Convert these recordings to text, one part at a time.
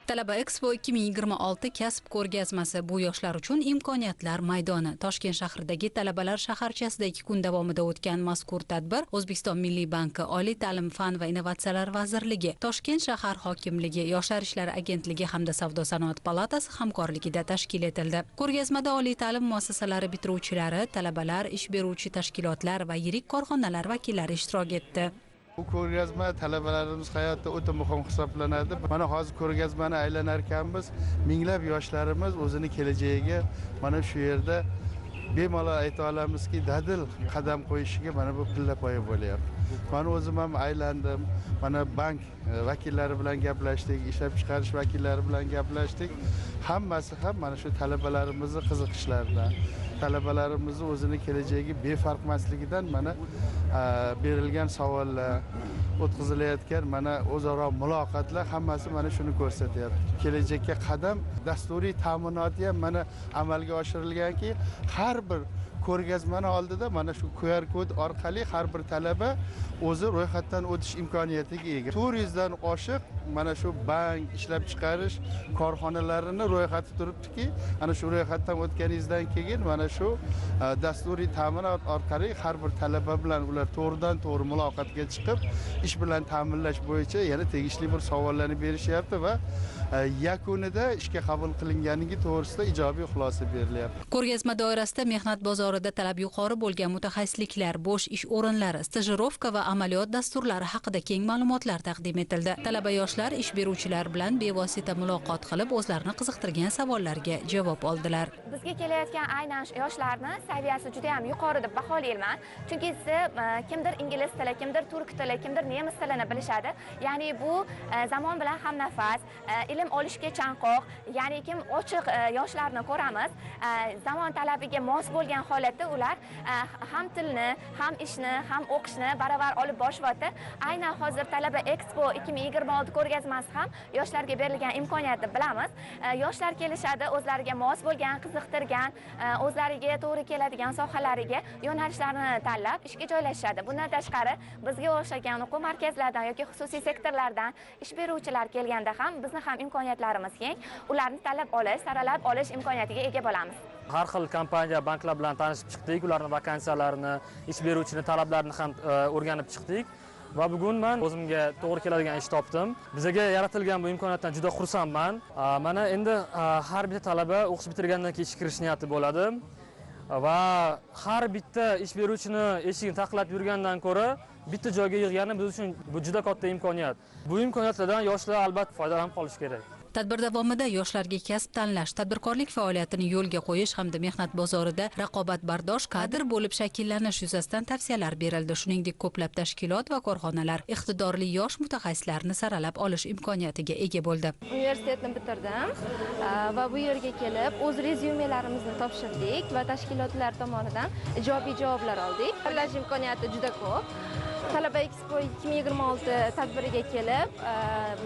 Talaba Expo 2026 kasb ko'rgazmasi bu yoshlar uchun imkoniyatlar maydoni. Toshkent shahridagi Talabalar shaharchasida 2 kun davomida o'tgan mazkur tadbir O'zbekiston Milliy banki, Oliy ta'lim, fan va innovatsiyalar vazirligi, Toshkent shahar hokimligi, Yoshlar ishlari agentligi hamda Savdo sanoat palatasi hamkorligida tashkil etildi. Ko'rgazmada oliy ta'lim muassasalari bitiruvchilari, talabalar, ish beruvchi tashkilotlar va yirik korxonalar vakillari ishtirok etdi. Bu ko'rgazma talabalarimiz hayotida o'ta muhim hisoblanadi. Mana hozir ko'rgazmani aylanar ekanmiz, minglab yoshlarimiz o'zini kelajagiga mana shu yerda bemalol ayta olamizki, dadil qadam qo'yishiga mana bu pillapoya bo'lyapti. Mana o'zim ham aylandim, mana bank vakillari bilan gaplashdik, ishlab chiqarish vakillari bilan gaplashdik. Hammasi ham mana shu talabalarimizni qiziqishlaridan, talabalarimizni o'zini kelajagi befarqmasligidan mana berilgan savollar, o'tkazilayotgan mana o'zaro muloqotlar hammasi mana shuni ko'rsatyapti. Kelajakka qadam dasturiy ta'minoti ham mana amalga oshirilganki, har bir ko'rgazmani oldida mana shu QR kod orqali har bir talaba o'zi ro'yxatdan o'tish imkoniyatiga ega. 400 dan oshiq mana shu bank, ishlab chiqarish korxonalarini ro'yxati turibdiki, ana shu ro'yxatdan o'tganingizdan keyin mana shu dasturiy ta'minot orqali har bir talaba bilan ular to'g'ridan to'g'ri muloqotga chiqib, ish bilan ta'minlash bo'yicha yana tegishli bir savollarni berishyapti va yakunida ishga qabul qilinganligi to'g'risida ijobiy xulosa berilyapti. Ko'rgazma doirasida mehnat bozorida talab yuqori bo'lgan mutaxassisliklar, bo'sh ish o'rinlari, stajirovka va amaliyot dasturlari haqida keng ma'lumotlar taqdim etildi. Talaba yoshlar ish beruvchilar bilan bevosita muloqot qilib, o'zlarini qiziqtirgan savollarga javob oldilar. Bizga kelayotgan aynan yoshlarni saviyasi juda ham yuqori deb baholayman. Chunki kimdir ingliz tili, kimdir turk tili, kimdir nemis tilini bilishadi. Ya'ni bu zamon bilan hamnafas, ilm olishga chanqoq, ya'ni kim ochiq yoshlarni ko'ramiz. Zamon talabiga mos bo'lgan holatda ular ham tilni, ham ishni, ham o'qishni baravar olib borishyapti. Aynan hozir Talaba Expo 2026 ko'rgazmasi ham yoshlarga berilgan imkoniyat deb bilamiz. Yoshlar kelishadi, o'zlariga mos bo'lgan, qiziqtirgan, o'zlariga to'g'ri keladigan sohalariga yo'nalishlarni tanlab ishga joylashadi. Bundan tashqari bizga o'xshagan o'quv markazlaridan yoki xususiy sektorlardan ish beruvchilar kelganda ham bizni ham imkoniyatlarimiz keng, ularni tanlab olish, saralab olish imkoniyatiga ega bo'lamiz. Har xil kompaniya, banklar bilan tanishib chiqdik, ularning vakansiyalarini, ish beruvchining talablarini ham o'rganib chiqdik va bugun men o'zimga to'g'ri keladigan ish topdim. Bizga yaratilgan bu imkoniyatdan juda xursandman. Mana endi har bitta talaba o'qish bitirgandan keyin ishga kirish niyati bo'ladi va har bitta ish beruvchini eshigini taqlab yurgandan ko'ra bitta joyga yig'gani biz uchun bu juda katta imkoniyat. Bu imkoniyatlardan yoshlar albatta foydalanib qolish kerak. Tadbir davomida yoshlarga kasb tanlash, tadbirkorlik faoliyatini yo'lga qo'yish hamda mehnat bozorida raqobatbardosh kadr bo'lib shakllanish yuzasidan tavsiyalar berildi. Shuningdek, ko'plab tashkilot va korxonalar iqtidorli yosh mutaxassislarni saralab olish imkoniyatiga ega bo'ldi. Universitetni bitirdim va bu yerga kelib o'z rezyumelarimizni topshirdik va tashkilotlar tomonidan ijobiy javoblar oldik. Tanlash imkoniyati juda ko'p. Talaba Expo 2026 tadbiriga kelib,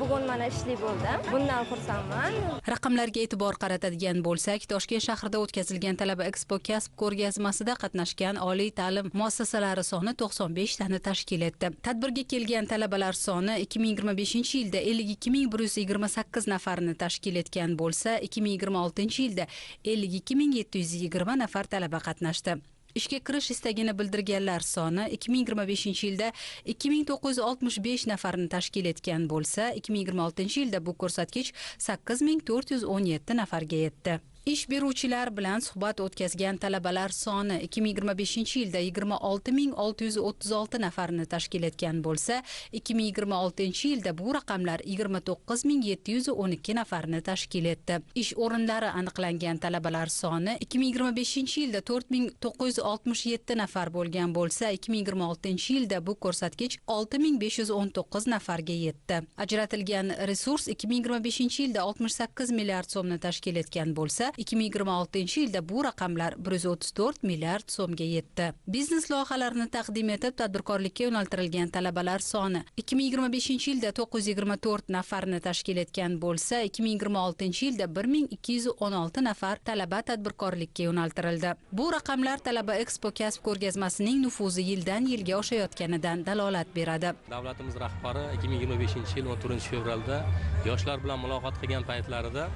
bugun mana ishli bo'ldim. Bundan xursandman. Raqamlarga e'tibor qaratadigan bo'lsak, Toshkent shahrida o'tkazilgan Talaba Expo kasb ko'rgazmasida qatnashgan oliy ta'lim muassasalari soni 95 tani tashkil etdi. Tadbirga kelgan talabalar soni 2025-yilda 52128 nafarni tashkil etgan bo'lsa, 2026-yilda 52720 nafar talaba qatnashdi. Ishga kirish istagini bildirganlar soni 2025-yilda 2965 nafarni tashkil etgan bo'lsa, 2026-yilda bu ko'rsatkich 8417 nafarga yetdi. Ish beruvchilar bilan suhbat o'tkazgan talabalar soni 2025-yilda 26636 nafarni tashkil etgan bo'lsa, 2026-yilda bu raqamlar 29712 nafarni tashkil etdi. Ish o'rinlari aniqlangan talabalar soni 2025-yilda 4967 nafar bo'lgan bo'lsa, 2026-yilda bu ko'rsatkich 6519 nafarga yetdi. Ajratilgan resurs 2025-yilda 68 milliard so'mni tashkil etgan bo'lsa, 2026-yilda bu raqamlar 134 milliard so'mga yetdi. Biznes loyihalarini taqdim etib, tadbirkorlikka yo'naltirilgan talabalar soni 2025-yilda 924 nafarni tashkil etgan bo'lsa, 2026-yilda 1216 nafar talaba tadbirkorlikka yo'naltirildi. Bu raqamlar Talaba Expo kasb ko'rgazmasining nufuzi yildan yilga oshayotganidan dalolat beradi. Davlatimiz rahbari 2025-yil 14-fevralda yoshlar bilan muloqot qilgan paytlarida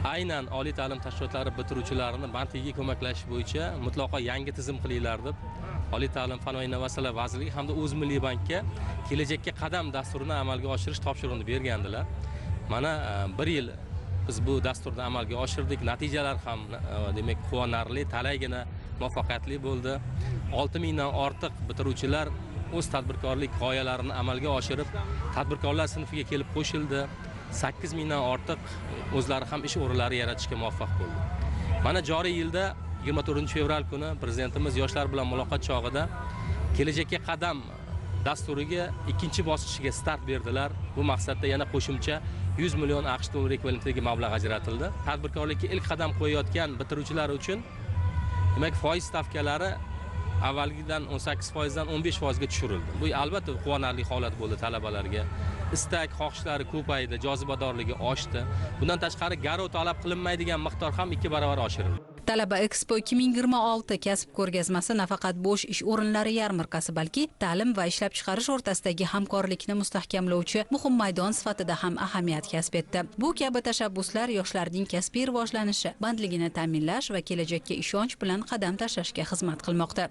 aynan oliy ta'lim tashkilotlari bitiruvchilarini bandligiga ko'maklashish bo'yicha mutlaqo yangi tizim qilinglar deb Oliy ta'lim, fan va innovatsiyalar vazirligi hamda O'zmilliybankka kelajakka qadam dasturini amalga oshirish topshirig'ini bergandilar. Mana bir yil biz bu dasturni amalga oshirdik. Natijalar ham demak quvonarli, talaygina muvaffaqiyatli bo'ldi. 6000 dan ortiq bitiruvchilar o'z tadbirkorlik g'oyalarini amalga oshirib, tadbirkorlar sinfiga kelib qo'shildi. 8000 dan ortiq o'zlari ham ish o'rinlari yaratishga muvaffaq bo'ldi. Mana joriy yilda 24-fevral kuni prezidentimiz yoshlar bilan muloqot chog'ida kelajakka qadam dasturiga ikkinchi bosqichiga start berdilar. Bu maqsadda yana qo'shimcha 100 million AQSh dollari ekvivalentidagi mablag' ajratildi. Tadbirkorlikka ilk qadam qo'yayotgan bitiruvchilar uchun demak foiz stavkalari avvalgidan 18% dan 15% ga tushirildi. Bu albatta quvonarli holat bo'ldi talabalarga. Istak, xohishlari ko'paydi, jozibadorligi oshdi. Bundan tashqari garov talab qilinmaydigan miqdor ham 2 barobar oshirildi. Talaba Expo 2026 kasb ko'rgazmasi nafaqat bo'sh ish o'rinlari yarmarkasi, balki ta'lim va ishlab chiqarish o'rtasidagi hamkorlikni mustahkamlovchi muhim maydon sifatida ham ahamiyat kasb etdi. Bu kabi tashabbuslar yoshlarning kasbiy rivojlanishi, bandligini ta'minlash va kelajakka ishonch bilan qadam tashlashga xizmat qilmoqda.